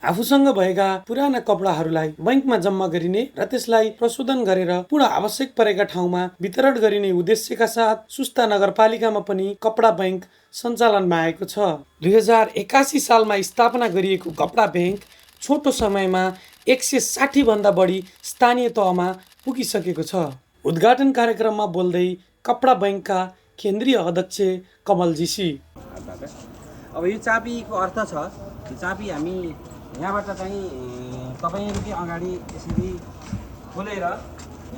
आफूसँग भएका पुराना कपडाहरूलाई बैंकमा जम्मा गरिने र त्यसलाई प्रशोधन गरेर पुनः आवश्यक परेका ठाउँमा वितरण गरिने उद्देश्यका साथ सुस्ता नगरपालिकामा पनि कपडा बैंक सञ्चालनमा आएको छ। 2081 सालमा स्थापना गरिएको कपडा बैंक छोटो समयमा 160 भन्दा बढी स्थानीय तहमा पुगिसकेको छ। उद्घाटन कार्यक्रममा बोल्दै कपडा बैंकका केन्द्रीय अध्यक्ष कमल जीसी, अब यो चाबीको अर्थ छ, यो चाबी हामी यहाँबाट चाहिँ तपाईहरुकै अगाडि यसरी खोलेर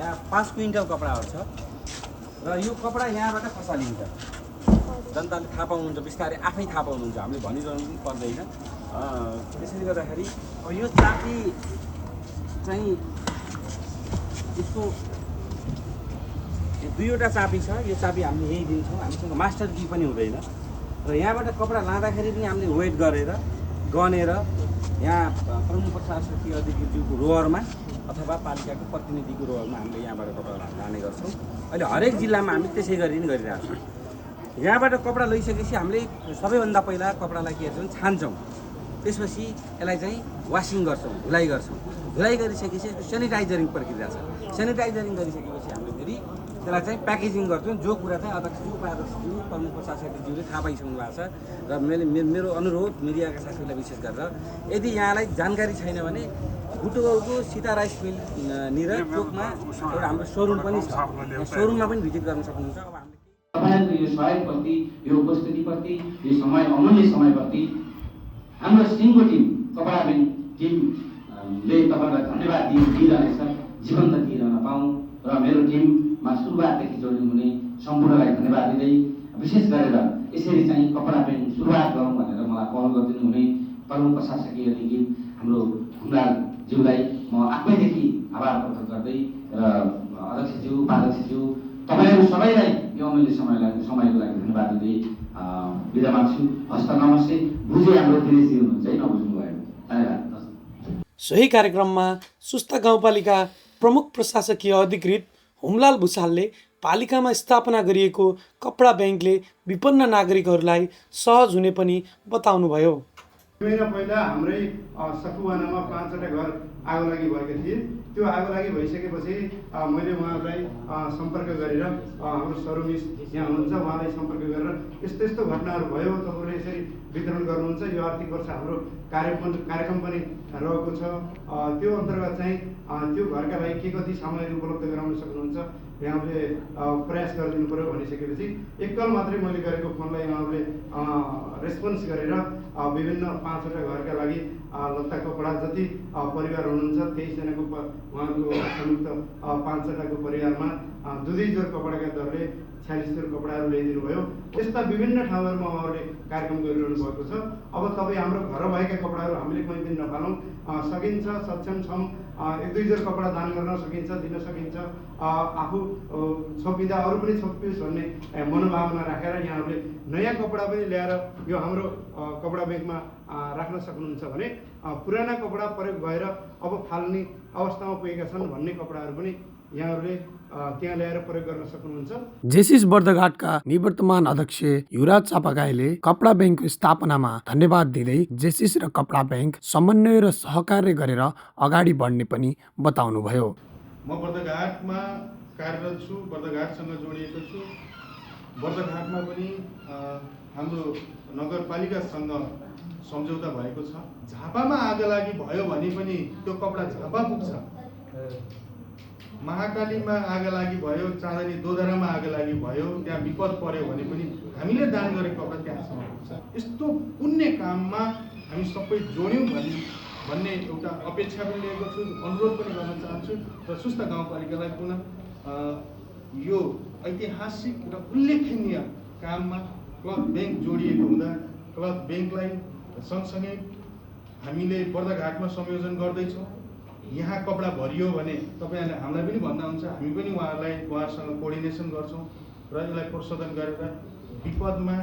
यहाँ 5 क्विन्टल कपडाहरु छ र यो कपडा यहाँबाट खसालिन्छ। जनताले थाहा पाउनुहुन्छ, बिस्तारै आफै थाहा पाउनुहुन्छ, हामीले भनिरहनु पनि पर्दैन। त्यसैले गर्दाखेरि अब यो चाबी चाहिँ यसको दुईवटा चाबी छ। यो चाबी हामीले यही दिन्छौँ, हामीसँग मास्टर की पनि हुँदैन र यहाँबाट कपडा लाँदाखेरि पनि हामीले वेट गरेर गनेर यहाँ प्रमुख प्रशासकीय अधिकारीको रोवरमा अथवा पालिकाको प्रतिनिधिको रोवरमा हामीले यहाँबाट कपडा लाने गर्छौँ। अहिले हरेक जिल्लामा हामी त्यसै गरी नै गरिरहेको छौँ। यहाँबाट कपडा लैसकेपछि हामीले सबैभन्दा पहिला कपडालाई के गर्छौँ, छान्छौँ। त्यसपछि यसलाई चाहिँ वासिङ गर्छौँ, धुलाइ गर्छौँ। धुलाइ गरिसकेपछि यसको सेनिटाइजरिङ प्रक्रिया छ। सेनिटाइजरिङ गरिसकेपछि हामीले फेरि त्यसलाई चाहिँ प्याकेजिङ गर्छौँ। जो कुरा चाहिँ अध्यक्षज्यू, उपाध्यक्षज्यू, प्रमुख प्रशासकज्यूले थाहा पाइसक्नु भएको छ र मेरो अनुरोध मिडियाका साथीहरूलाई विशेष गरेर, यदि यहाँलाई जानकारी छैन भने बुटवलको सीता राइस मिल निर चोकमा एउटा हाम्रो सोरुम पनि छ, सोरुममा पनि भिजिट गर्न सक्नुहुन्छ। अब हामीले तपाईहरुको यो सहयोगप्रति, यो उपस्थितिप्रति, यो समय अमूल्य समयप्रति हाम्रो सिङ्गो टिम, कपडा बैंक टिमले तपाईलाई धन्यवाद दिइरहेछ, जीवन्त दिइरहन पाऊँ र मेरो टिममा सुरुवातदेखि जोडिनु हुने सम्पूर्णलाई धन्यवाद दिँदै विशेष गरेर यसरी चाहिँ कपडा बैंक सुरुवात गरौँ भनेर मलाई पहल गरिदिनु हुने प्रमुख प्रशासकीय अधिकारी हाम्रो हुमलालज्यूलाई म आफैदेखि आभार प्रकट गर्दै र अध्यक्षज्यू, उपाध्यक्षज्यू, तपाईहरु सबैलाई यो अमूल्य समयको लागि धन्यवाद दिँदै बिदा माग्छु। हस्त नमस्ते। बुझे हाम्रो दिनेशजी हुनुहुन्छ है, नबुझ्नु भयो, धन्यवाद। सोही कार्यक्रममा सुस्ता गाउँपालिका प्रमुख प्रशासकीय अधिकृत हुमलाल भुसालले पालिकामा स्थापना गरिएको कपडा बैंकले विपन्न नागरिकहरूलाई सहज हुने पनि बताउनुभयो। महिना पहिला हाम्रै सकुवानामा 5वटा घर आगो लागि भएका थिए। त्यो आगो लागि भइसकेपछि मैले उहाँलाई सम्पर्क गरेर, हाम्रो सरुमिस यहाँ हुनुहुन्छ, उहाँलाई सम्पर्क गरेर यस्तो यस्तो घटनाहरू भयो, तपाईँले यसरी वितरण गर्नुहुन्छ, यो आर्थिक वर्ष हाम्रो कार्यक्रम पनि रहेको छ, त्यो अन्तर्गत चाहिँ त्यो घरका लागि के कति सामग्री उपलब्ध गराउन सक्नुहुन्छ, यहाँले प्रयास गरिदिनु पर्यो भनिसकेपछि एकल मात्रै मैले गरेको फोनलाई उहाँले रेस्पोन्स गरेर विभिन्न 5वटा घरका लागि लत्ता कपडा जति परिवार हुनुहुन्छ 23 जनाको उहाँको संयुक्त 5वटाको परिवारमा 2 जोर कपडाका दरले 46 जोर कपडाहरू ल्याइदिनु भयो। यस्ता विभिन्न ठाउँहरूमा उहाँहरूले कार्यक्रम गरिरहनु भएको छ। अब तपाईँ हाम्रो घर भएका कपडाहरू हामीले कुनै दिन नफालौँ, सकिन्छ, सक्षम छौँ, 1-2 जोर कपडा दान गर्न सकिन्छ, दिन सकिन्छ, आफू छोपिँदा अरू पनि छोपियोस् भन्ने मनोभावना राखेर यहाँहरूले नयाँ कपडा पनि ल्याएर यो हाम्रो कपडा बैंकमा राख्न सक्नुहुन्छ भने पुराना कपडा प्रयोग भएर अब फाल्ने अवस्थामा पुगेका छन् भन्ने कपडाहरू पनि यहाँहरूले त्यहाँ ल्याएर प्रयोग गर्न सक्नुहुन्छ। जेसिस बर्दघाटका निवर्तमान अध्यक्ष युवराज चापागाईले कपडा बैंकको स्थापनामा धन्यवाद दिँदै जेसिस र कपडा बैंक समन्वय र सहकार्य गरेर अगाडि बढ्ने पनि बताउनुभयो। म बर्दघाटमा कार्यरत छु, बर्दघाटसँग जोडिएको छु। बर्दघाटमा पनि हाम्रो नगरपालिकासँग सम्झौता भएको छ। झापामा आगो लागि भयो भने पनि त्यो कपडा झापा पुग्छ, महाकालीमा आगो लागि भयो, चाँदनी दोधरामा आगो लागि भयो, त्यहाँ विपद पर्यो भने पनि हामीले दान गरेको कपडा त्यहाँसम्म पुग्छ। यस्तो पुण्य काममा हामी सबै जोड्यौँ भन्ने एउटा अपेक्षा पनि लिएको छु, अनुरोध पनि गर्न चाहन्छु र सुस्ता गाउँपालिकालाई पुनः यो ऐतिहासिक र उल्लेखनीय काममा क्लब बैंक जोडिएको हुँदा क्लब बैंकलाई सँगसँगै हामीले बर्दघाटमा संयोजन गर्दैछौँ। यहाँ कपडा भरियो भने तपाईँहरूले हामीलाई पनि भन्दा हुन्छ, हामी पनि उहाँहरूसँग कोअर्डिनेसन गर्छौँ र यसलाई प्रशोधन गरेर विपदमा,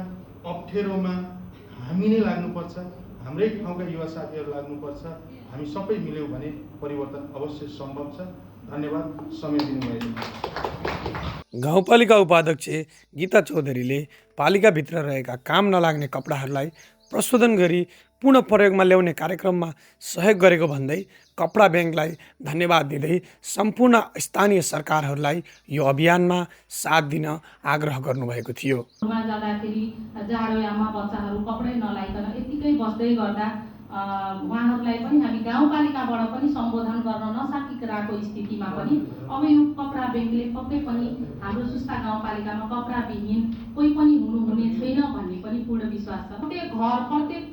अप्ठ्यारोमा हामी नै लाग्नुपर्छ, हाम्रै ठाउँका युवा साथीहरू लाग्नुपर्छ। हामी सबै मिल्यौँ भने परिवर्तन अवश्य सम्भव छ। धन्यवाद समय दिनुभयो। गाउँपालिका उपाध्यक्ष गीता चौधरीले पालिकाभित्र रहेका काम नलाग्ने कपडाहरूलाई प्रशोधन गरी पुनः प्रयोगमा ल्याउने कार्यक्रममा सहयोग गरेको भन्दै कपडा ब्याङ्कलाई धन्यवाद दिँदै सम्पूर्ण स्थानीय सरकारहरूलाई यो अभियानमा साथ दिन आग्रह गर्नुभएको थियो। जाँदाखेरि जाडोयाममा बच्चाहरू कपडै नलाइकन यतिकै बस्दै गर्दा उहाँहरूलाई पनि हामी गाउँपालिकाबाट पनि सम्बोधन गर्न नसकिरहेको स्थितिमा पनि अब यो कपडा ब्याङ्कले पक्कै पनि हाम्रो सुस्ता गाउँपालिकामा कपडाविहीन कोही पनि हुने छैन भन्ने पनि पूर्ण विश्वास छ। प्रत्येक घर प्रत्येक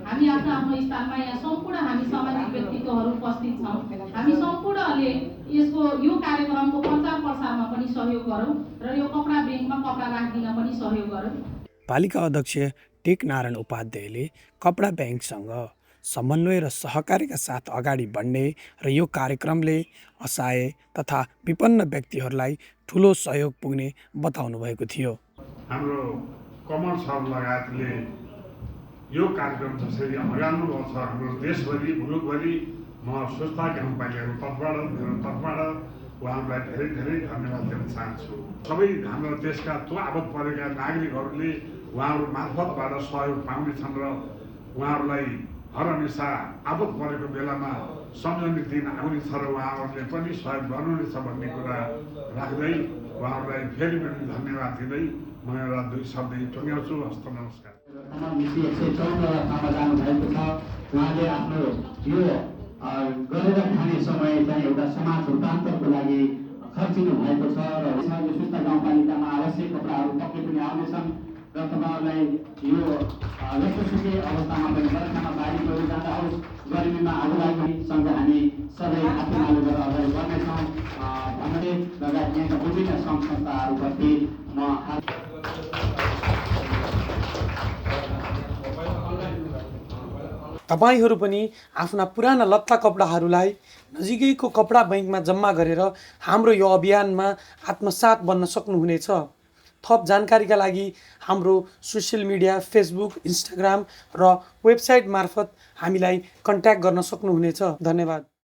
हामी आफ्नो आफ्नो स्थानमा यहाँ सम्पूर्ण हामी सामाजिक व्यक्तित्वहरू उपस्थित छौँ। हामी सम्पूर्णले यो कार्यक्रमको प्रचार प्रसारमा पनि सहयोग गरौँ र यो कपडा ब्याङ्कमा कपडा राखिदिन पनि सहयोग गरौँ। पालिका अध्यक्ष टेकनारायण उपाध्यायले कपडा ब्याङ्कसँग समन्वय र सहकारीका साथ अगाडि बढ्ने र यो कार्यक्रमले असहाय तथा विपन्न व्यक्तिहरूलाई ठुलो सहयोग पुग्ने बताउनु भएको थियो। हाम्रो कमल सर लगायतले यो कार्यक्रम जसरी अगाल्नु भएको छ हाम्रो देशभरि मुलुकभरि म सुस्ता गाउँपालिकाको तर्फबाट मेरो तर्फबाट उहाँहरूलाई धेरै धेरै धन्यवाद दिन चाहन्छु। सबै हाम्रो देशका आपद परेका नागरिकहरूले उहाँहरू मार्फतबाट सहयोग पाउनेछन् र उहाँहरूलाई हरहमेसा आपद परेको बेलामा सम्झने दिन आउनेछ र उहाँहरूले पनि सहयोग गर्नुहुनेछ भन्ने कुरा राख्दै उहाँहरूलाई फेरि पनि धन्यवाद दिँदै म एउटा 2 शब्द टुङ्ग्याउँछु। हस्त नमस्कार। मिति 114 जानुभएको छ। उहाँले आफ्नो यो गरेर खाने समय चाहिँ एउटा समाज रूपान्तरको लागि खर्चिनु भएको छ र यो सुस्ता गाउँपालिकामा आवश्यक कपडाहरू पक्कै पनि आउनेछन् र तपाईँहरूलाई यो जस्तोसुकै अवस्थामा पनि बर्खामा बाढी पहिरो जाँदा होस् गर्मीमा आगो लाग्नेसँग हामी सबै आफूमाले गरेर अगाडि बढ्नेछौँ भन्दै लगायत यहाँका विभिन्न सङ्घ संस्थाहरूप्रति म तपाईहरू पनि आफ्ना पुराना लत्ता कपडाहरूलाई नजिकैको कपडा बैङ्कमा जम्मा गरेर हाम्रो यो अभियानमा आत्मसात बन्न सक्नुहुनेछ। थप जानकारीका लागि हाम्रो सोसियल मिडिया फेसबुक, इन्स्टाग्राम र वेबसाइट मार्फत हामीलाई कन्ट्याक्ट गर्न सक्नुहुनेछ। धन्यवाद।